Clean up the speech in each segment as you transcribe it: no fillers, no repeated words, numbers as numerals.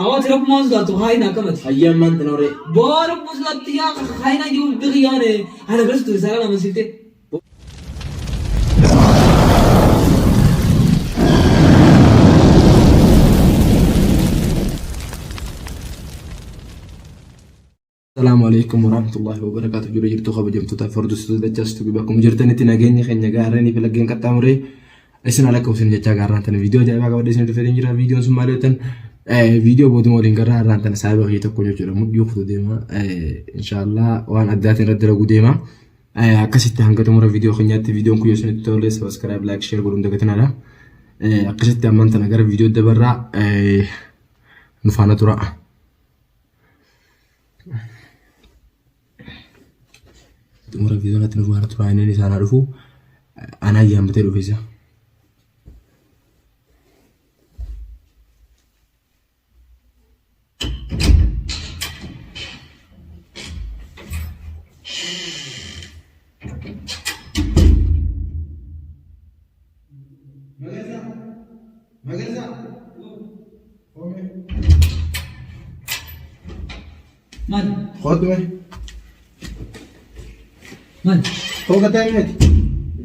Awwa tira kuma sodaattu haayina akkamati. Hayyee ammaan tana horee. Boo rabbu sodaatti yaa haayina jiru biki yaane haala garsitu isaara nama siftee. Salaamu alaikum warahmatullahi wabarakatuh. Jira jirtu kabajamtoota fi hordoftoota dachaas tuqii bakkuma jirtanitti nageenyi keenya gaarreenii fi laggeen qaxxaamuree isin ala qabsin jechaa gaarraan tana viidiyoo ajaa'ibaa qabadhee isin dhufee jira. Viidiyoon sun maal jettan viidiyoo booduma waliin garraa har'aan tana saahiba kiyya tokko jechuudha. Mudhii kutu deema. Inshaallah waan addaatiin irratti dalaguu deema. Akkasitti hanga xumura viidiyoo keenyaatti viidiyoon kun yoo isinitti tole subscribe, like, share godhuun dagatinadha. Akkasitti ammaan tana gara viidiyoo dabarraa nu faana tura. Xumura viidiyoo kanatti nu faana tura inni isaan haa dhufu. Anaa yaammatee dhufe isa. Magarsaa! Magarsaa! Maal? Kootu mee. Maal? Koo gataa miti.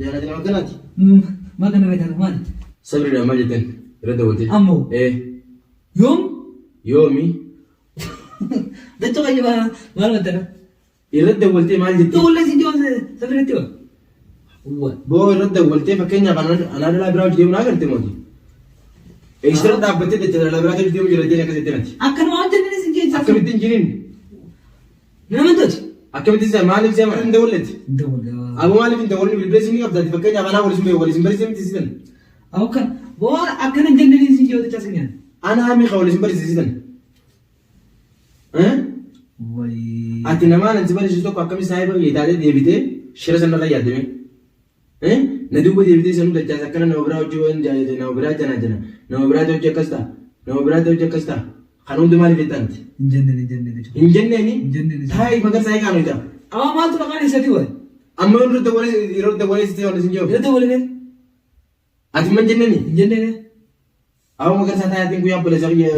Jaalati nama kanaati. Maal kana irra taatu maal? Sabri maal jettan irra dabalte. Ammoo. Ee. Yoom? Yoomi. Dachoo qayyaba maal wantana? Irra dawwaltee maal jettee? Dawwallee si jiru sabri itti wa. Boo irra dawwaltee fakkeenyaaf anaa dhalaa biraa hojii deemu naa garte mooti. Eessarra dhaabbattee jecha dhalaa biraa hojii deemu jira jettee akkas jettee nati. Akkanuma waan jenneen si jecha. Akkamitti hin jiriin? Nama tolche. Akkamitti isa maaliif isa hin dawwalletti? Dawwallee. Aboo maaliif hin dawwalli bilbila isin qabdaati fakkeenyaaf anaa wal isin wal isin barsiisee miti sitan. Akka waan akkana hin jenneen si jiru jecha sin. Anaa miika wal isin barsiisee sitan. Ati namaan ansi barsiisu tokko akkami saahiba kiyya taatee deebitee shira sanarra yaaddame. Na duuba deebitee sanuu dachaas akkana nama biraa hojii waan jaallate nama biraa janaa jana nama biraa hojii akkas ta'a nama biraa hojii akkas ta'a kan hundi maaliif jettaan ati? Hin jenneen hin jenneen. Hin jenneeni? Hin jenneen. Taa'i magarsaa eegaan hojjaa. Amma maaltu maqaan isaatii wayi? Amma yeroo dawwalee yeroo dawwalee sitti waan isin jiru. Yeroo dawwalee Ati man jenneeni? hin jenneen. Aboo magarsaa taayaatiin guyyaa obboleessa kiyya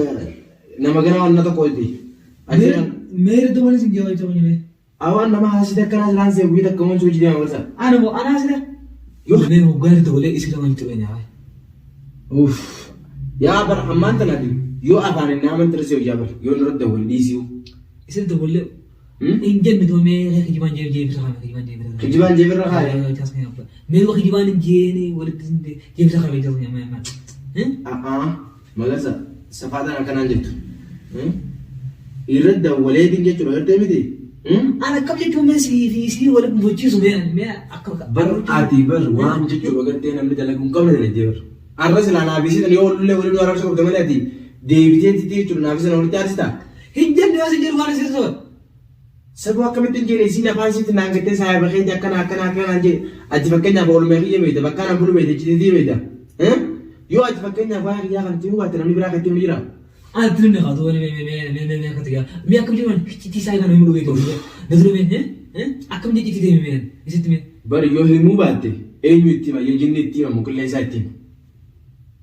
nama gara waan tokko hojii. Ati Meera dawwalee si jiru jecha kunyee. Awaan nama haasita akkanaa silaan see guyyaa takka waan hojii deema magarsaa. Ana moo ana asira. Yoo Mee hoggaa dawwalee isii lama jiru eenyaa. Uff. Yaa bar ammaan tana ati yoo afaan hin naaman tirsi hojii bar yoo nurra dawwal dhiisiu. Isin dawwalee hin jenne doo mee kijibaan jee jeebisa kana kijibaan jeebisa. Kijibaan jeebirra kaa'e. Mee kijibaan hin jeene walitti jeebisa kana jeebisa kana maal. A'aa magarsa safaataan akkanaan jirtu. Irra dawwaleetiin jechuudha gartee miti. Ana akkam jechuun mee sii fi sii walitti mufachiisu mee mee akka Bar ati bar waan jechuudha gartee namni dalaguu hin qabne dalagdee bar. Arra silaa naaf isiitan yoo walullee waliin nu araarsuu qabda malee ati deebitee titi jechuudha naaf isiitan walitti aarsita. Hin jenne yoo si jedhu waan isin soba. Saboo akkamitti hin jenne isiin afaan isiitti naan gattee saahiba keeti akkana akkana akkana naan jedhe ati fakkeenyaaf oolmaa kiyya beekta bakka anaan bulu beekta icciitii beekta. Yoo ati fakkeenyaaf waa'ee kiyyaa kan itti hubaatte namni biraa kan itti himu jira. Ati namni haa ta'u mee mee mee mee mee mee akkatti gaa mee akkam jedhu icciitii isaa kan himu beektu na dura mee akkam jedhi icciitii deeme mee isitti mee. Bari yoo himuu baatte eenyu itti hima yoo jinni itti hima muqillee isaa itti hima.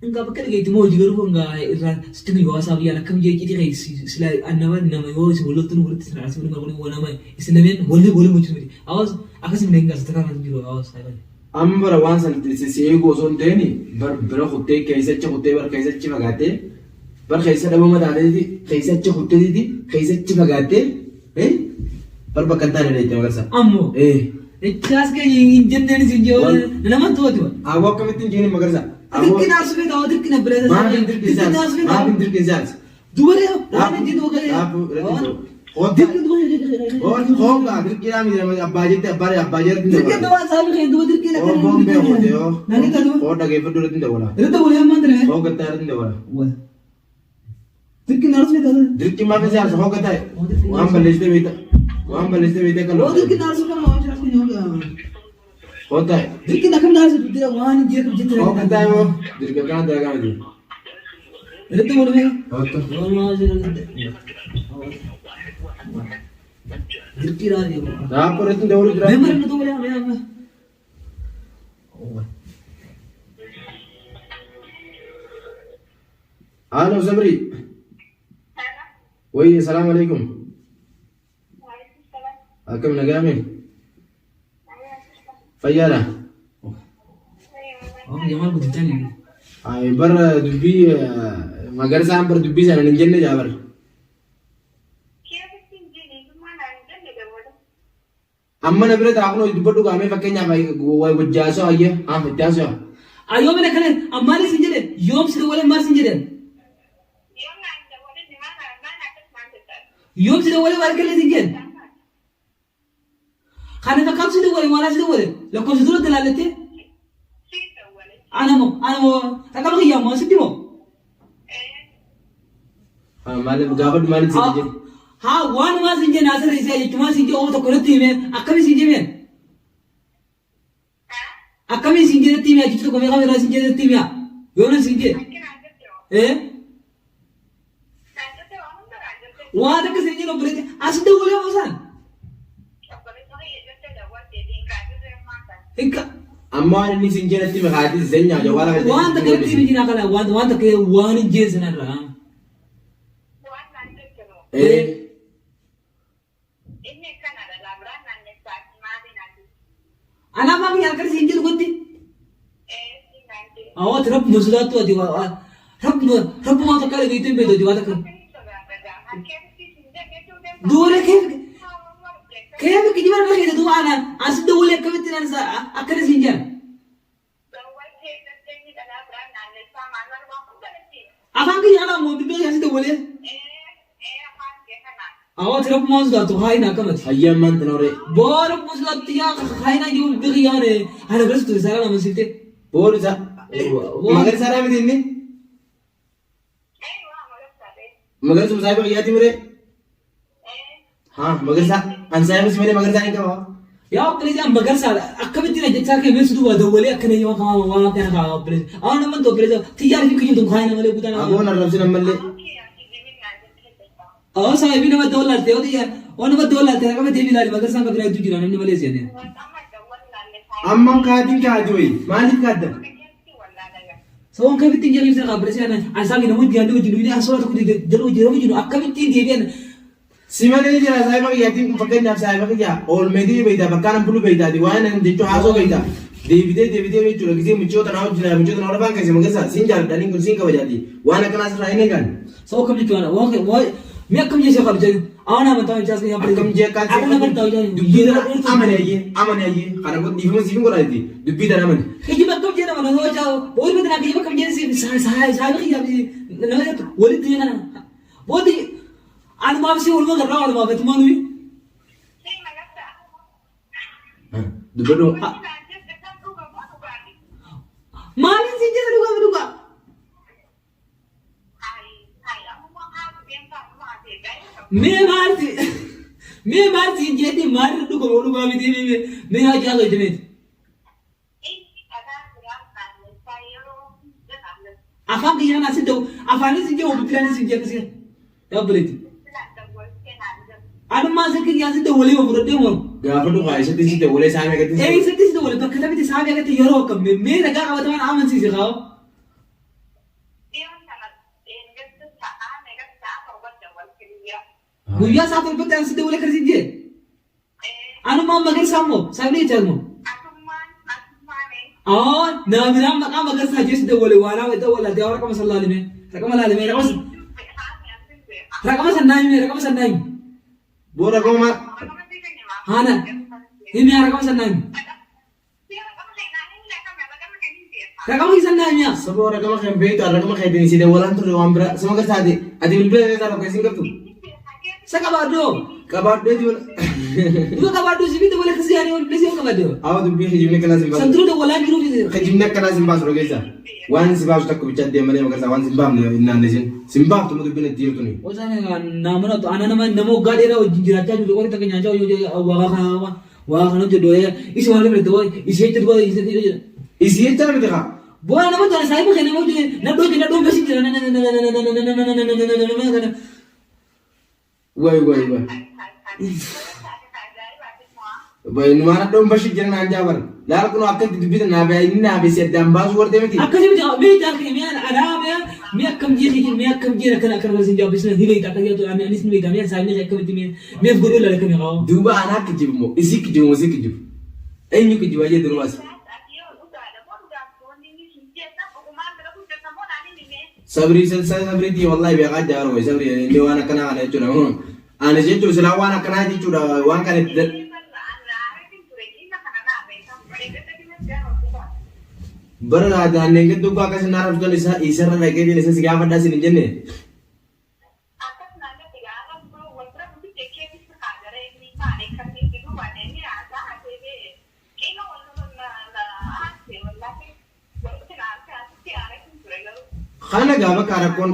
Nga bakka dhageetti moo hojii garuu nga irraa sitti kun hawaasaa biyyaan akkam jee icciitii kee sila nama nama yoo isin wal loltan walitti isin araarsuu nama kun nama isin lameen wali wali mochisu miti hawaasa akkasii miti nga sadarkaa kan jiru hawaasa saayibaa. Amma bara waan san si eeguu osoo hin ta'in bar bira kuttee keessachi kuttee bar keessachi fagaattee bar keessa dhabama taateeti keessachi kutteetiiti keessachi fagaattee bar bakka hin taane dheette magarsa. Ammoo. Eh. Ichaas kee hin jenneen isin jee nama to'atu. Aboo akkamittiin hin jenneen magarsa. Dirqina arsuu feeta dirqina bileessa. Maaf hin dirqisiisaas? Maaf hin dirqisiisaas? Dubaree waan hojii duuba galee. Dhaabbuu irratti hin Hoongaa dirqinaa miti nama abbaa jette abbaa abbaa jetti hin Dirqina dawwala. waan saafi kee duuba dirqina Hoo boon bee hote yoo. Nani tadu. Hoo dhageeffadhu irratti hin dawwala. Irratti wal hammaan ture. Hoo gattaa irratti hin dawwala. Dirqina arsuu feeta. Dirqi maaf si aarsa hoo gattaa waan balleessite beekta. Waan balleessite beekta kan Hoo dirqina arsuu kana waan jiraatu kun Hoo taa'e. Dirqina akkam arsuu dura waan jeetu jettee. Hoo gattaa yoo dirqi akkana dalagaa miti. Irratti wal mee. Hootta. Dirqina arsuu. Dhaabbuu irratti hin dawwalu jira. Mee marii nuti wal mee amma. Haaloo sabrii. Wayyi salaamu alaikum. Akkam nagaame? Fayyaadha. Oh, Jamal guddachaa ni. Ay bara dubbii magarsaan bara dubbii sana hin jenne jaa bara. Amma na bira ta'a kunoo dubbadhu gaamee fakkeenyaaf wajjaasoo ayya haa wajjaasoo. Ayyoo mina kana ammaanis hin jedhe yoom si dawwalee maal sin jedhan? Yoom si dawwalee maal kallee sin jedhan? Kana fakkaatu si dawwale maal si dawwale lakkoofsa dura dalaallattee ana moo ana moo raqama kiyyaa moo sitti moo? Maaliif gaafadhu maaliif si jedhe? Haa waan maal sin jedhe naasirra isee jechuun sin jedhe ooma tokko natti himee akkamii sin jedheen? Akkamii sin jedhe natti himee jechuun tokko meeqa irraa sin jedhe natti himee yoo nan sin jedhe? Ee? Waan akka sin jedhe obboleetti as dawwalee moo isaan? Hinka Amma waan inni sin jedhe natti maqaatis zenyaa jawaala kan waan takka natti himi jira kana waan waan takka waan hin jeen sanarraa. Ee. Anaaf akka halkan siin jedhu gotti. Awwaati rabbuma sodaattu ati rabbuma rabbumaa takka dhageettu hin beektu ati waa takka. Duula keef keef kijiba irra keessa duuba ana as dawwalee akkamitti naan akkana siin jedhan. Afaan kiyya kanaan moo bilbila asi dawwalee. Awwaati rabbumaa sodaattu haayina akkamati. Hayyaan maanta nooree. Boo rabbuma sodaattu yaa haayina jiru bilbila kiyyaan ana garsitu isaara nama silte. Boolu isaa. Magarsaa dhaa miti inni? Magarsuma saayiba kiyyaati miree? Haa magarsaa. An saayibas malee magarsaa hin qaba. Yaa obboleessi an magarsaa akkamitti na jechaa kee meessu duwwaa dawwalee akkana yoo kamaa waan akkana kaa obboleessi. Awwan nama obboleessi tiyyaan fi kiyyuu tokko haayina malee guutaa nama. Aboon arrabsin ammallee. Awwan saayibii nama dawwalaalte yoo xiyyaa waan nama dawwalaalte raqama deebii ilaali magarsaan kan biraa hedduu jira namni malee seenee. Amman kaadin kaadi wayi. Maaliif kaadda? Sawan kamitti hin jedhu sana obboleessi ana an saayibii namoonni yaaduu wajjin dhufnee asoo tokko jedhu wajjin yeroo jiru akkamitti deebi'an. Si malee jira saayiba kiyyaatiin kun fakkeenyaaf saayiba kiyyaa oolmeetii beektaa bakkaan an bulu beektaati waan an jechuu haasoo beektaa deebitee deebitee jechuudha gisee mucoo tanaa wajjin mucoo tanaa lafaan keessa magarsaa siin jaalladhaniin kun siin kabajaati waan akkanaa sirraa hin eegan. Sawa kam jechuudha waan mi akkam jecha qabja awwan amantaa hojjaa as Akkam jee akkaan Akka nama ta'u jaa dubbii tana amane ayyee amane ayyee kana kun dhiifama siif hin godhaati dubbii tana amane. Kijiba akkam jee nama nama hojjaa boodi mata kijiba akkam jee si saayiba kiyyaa nama jettu walitti jee kana boodi anumaaf si walumaa garraa walumaaf etumaa nuyi. Dubbadhu. Maaliin si jee dhugaa dhugaa. Mee maalti mee maalti hin jeetti maalirra dhugama dhugaa miti mee mee hajaa hojjemeeti. Afaan kiyyaan asi ta'u afaanis hin jiru bilbilaanis hin jiru akkasii yaa obboleetti. Anummaa isa kiyyaan si ta'u walii fudhadhee moo. Gaafa dhugaa isatti si ta'u walee saamee gatti. Eessatti si ta'u walii bakka taphiti saamee gatti yeroo akkam mee ragaa qabatamaan amansiise kaa'u. Guyyaa isaa torbatti an si ta'u walii akkasii jee. Anummaa magarsaa immoo sabni jechaa immoo. Aa nama biraan maqaa magarsaa jeessu dawwale waanaa dawwalaate yaa raqama san laalime raqama laalime raqama san raqama san naa hime raqama san naa hime Booda gooma. haana hime yaa raqama san naa hime raqama san naa hime yaa Sababa raqama kan beektu raqama kan ittiin si dawwalaan turre waan biraa sama garsaati ati bilbila keessaa tokko isin qabdu. Sa qabaadhoo Qabaadheeti wal. duba qabaadhoo si bita wala kasi yaani wal bilisi qabaadhoo Awa dubbii kijibni akkanaa sin san baasu. dura dawwalaan jiru Kijibni akkanaa sin baasu dhageessa. Waan si baasu takka bichaa deemalee magarsaa waan sin baafne hin naannesin. Sin baaftu mu dubbiin itti jirtu ni. Osaan naamuna ana nama nama waggaa dheeraa wajjin jiraachaa jiru qorri takka nyaachaa hojii waa kana waa kana hojjedhu isi waan irra ta'u isi jecha duba isi jecha Isi jecha miti kaa. Bu'aa nama tola saayiba kee nama hojii nadhoo jira nadhoo basi jira kana Way way way. Way numaan addoon bashi jira naan jaabar. Laal kun akka itti dubbitan naaf inni naaf si addaan baasuu wartee miti. Akkasii miti mee jaarkee mee anaa mee mee akkam jee mee akkam jee akkana akkana sin jaabbisna ni beekta akka jedhu ani anis ni beekta mee saayinii akkamitti mee mee godhuu laala kami qabu. Duuba anaa kijibu moo isii kijibu moo isii kijibu. Eenyu kijiba jee durumaas. Sabrii sabriitii wallahi beekaa jaaru wayi sabrii inni waan akkanaa kana jechuudha. Ani jechuun silaa waan akkanaa jechuudha waan kana itti bara daanneen gidduu akkas hin arrabsitan isa isarra dhaqeetiin isa si gaafadhaa sin hin jenne. Kana gaafa kaa rakkoon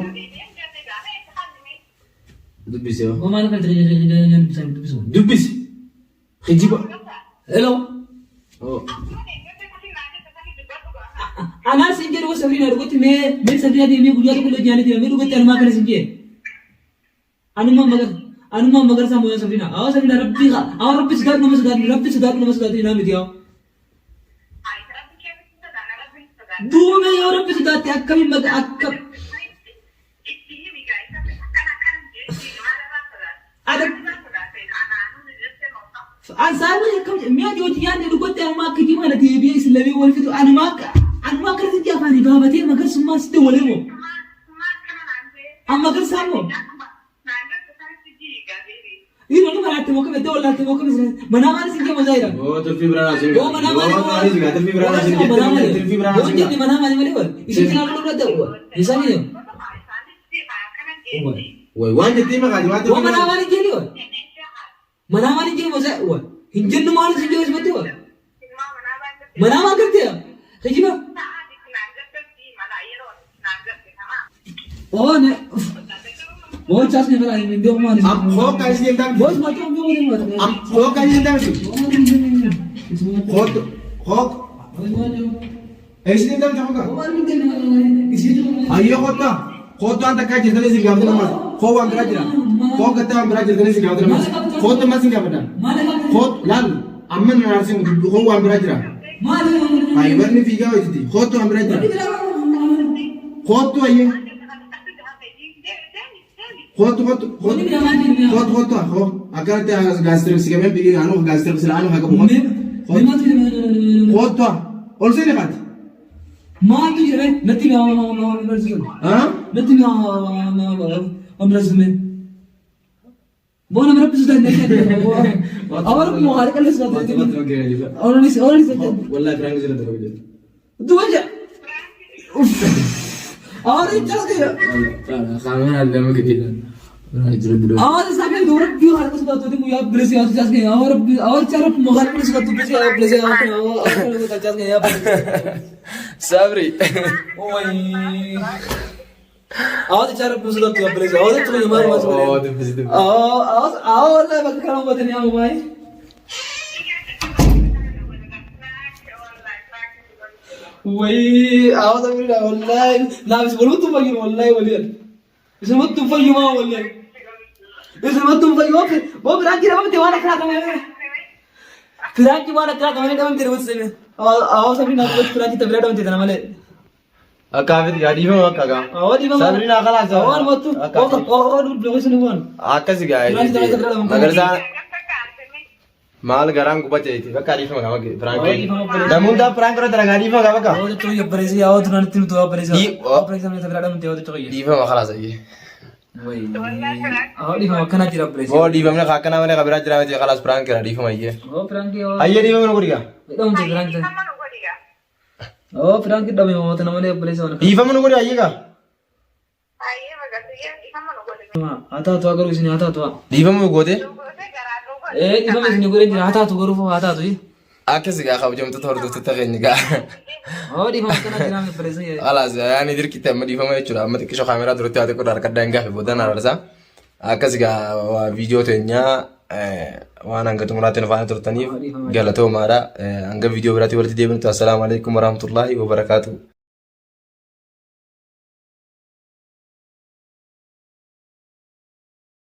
dubbise. Maal kan ta'e dubbisu. Dubbisi. Kijiba. Hello. Oh. Anaa sin jedhu Sabrina dhugatti mee mee Sabrina deemee guyyaa tokko illee jaanii deemee dhugatti anumaa kana sin jedhe. Anuma magar anuma magarsaa mooyaa Sabrina. Awwa Sabrina rabbi awwa rabbi sodaadhu nama sodaadhu rabbi sodaadhu nama sodaadhu naa miti awwa. Duume yoo rabbi sodaatte akkamiin maga akkam. Ansaarri akkam mi'a jooti yaadne dhugatti anuma akka jimaa na deebi'ee isin lamee wal fitu anuma akka anuma akka sitti afaanii baabatee magarsummaa sitti walee moo amma garsaa moo dhiironni nama laatte moo kam iddoo wallaatte moo kam manaa maal isin jema zaayira Oo tulfii biraa naa singa. yoo manaa maal Yoo maal singa tulfii biraa naa singa. manaa maal Tulfii biraa naa yoo singa. jenne manaa maal malee wal isin cinaa loluu dha ta'u isaan Way waan jettee maqaati waan yoo manaa maal hin jenne wal manaa maal hin jenne moo wal hin jennu maal isin jedhu isumatti wal manaa maal gartee kijiba Oo ne oo chaas ne kana hin beeku maal Am hookaa isin deemtaa miti. Boos maal hin beeku maal Am hookaa isin deemtaa miti. Hook hook. Isin deemtaa miti hookaa. Ayyoo kottaa. Kottu waan takkaa jirtanii isin gaafatan ammas. Koo waan biraa jira. Koo gattaa waan biraa jirtanii isin gaafatan ammas. Kottu ammas isin gaafatan. Kottu laal amma na aarsin koo waan biraa jira. Hayyibarni fiigaa hojjeti. Kottu waan biraa jira. Kottu ayyee. Kottu kottu kottu kottu kottu koo akkanatti gaazexeessii qabeen fiigee anuu gaazexeessii anuu haa qabu kottu. Kottu ol seeni kaati. Maaltu jira natti Haa? natti Bona rabbi sodaanne awar mo har kalle sodaanne oranis oranis Wallahi prank jira dalagu jira. duwaja awar ichas ke Kaamera lama gadi. Prank jira dalagu. awar sabe do rabbi har kalle sodaanne mu ya bless ya chas ke awar awar char mo har kalle sodaanne bless ya bless ya awar chas ke ya Sabri. Oi awar char sodaanne ya bless awar tu mar mas Oh, dubbisi dubbisi. awar awar awar la bakka batani awai Wai, awak tak boleh wallahi. Nah, sebelum tu pagi wallahi wallahi. Sebelum tu pagi mah wallahi. Sebelum tu pagi mah. Bo berangkat apa tu mana kena kamu? Berangkat mana kena kamu ni dalam terus ni. Awak awak sabri nak buat berangkat tapi dalam tidak nama le. Akkaafiti gaa dhiifama bakka gaa. Awak di mana? Sabri naa kalaas. Awak mau tu. Awak awak dulu belum sini bukan. Akkasi gaa. Magarsaa maal garaan gubateeti bakka dhiifama gaa bakka prank. Namoota prank irra dalagaa dhiifama gaa bakka. Awak tu ya beresi awak tu nanti tu awak beresi. Awak beresi sama tapi dalam tidak tu ya. Dhiifama kalaas ayyee. Wai. Awak di mana kena tidak beresi. Boo dhiifamni akkanaa malee kabiraa jira miti kalaas prank irra dhiifama ayyee. Oh, prank awak. Ayyee dhiifama nu godhi gaa. Dong tu prank tu. Oh, prank dah memang tu namanya boleh sama. Dhiifama nu godhi ayyee gaa. Haa taatu garuu isin haa taatu. Dhiifama nu goote. Ee dhiifama isin godhan jira haa taatu garuu haa taatu. Akkasi gaa kabajamtoota hordoftoota keenya gaa. Oo dhiifama akkana jira barreessa. Kalaas yaani dirqitti amma dhiifama jechuudha. Amma xiqqisho kaameraa duratti haa xiqqoo harkaddaa hin gaafe boodaan ararsa. Akkas gaa viidiyoo teenyaa waan hanga xumuraatti nu faana turtaniif galatoomaadha. Hanga viidiyoo biraatti walitti deebinutti assalaamu alaikum warahmatullaahi wabarakaatuh.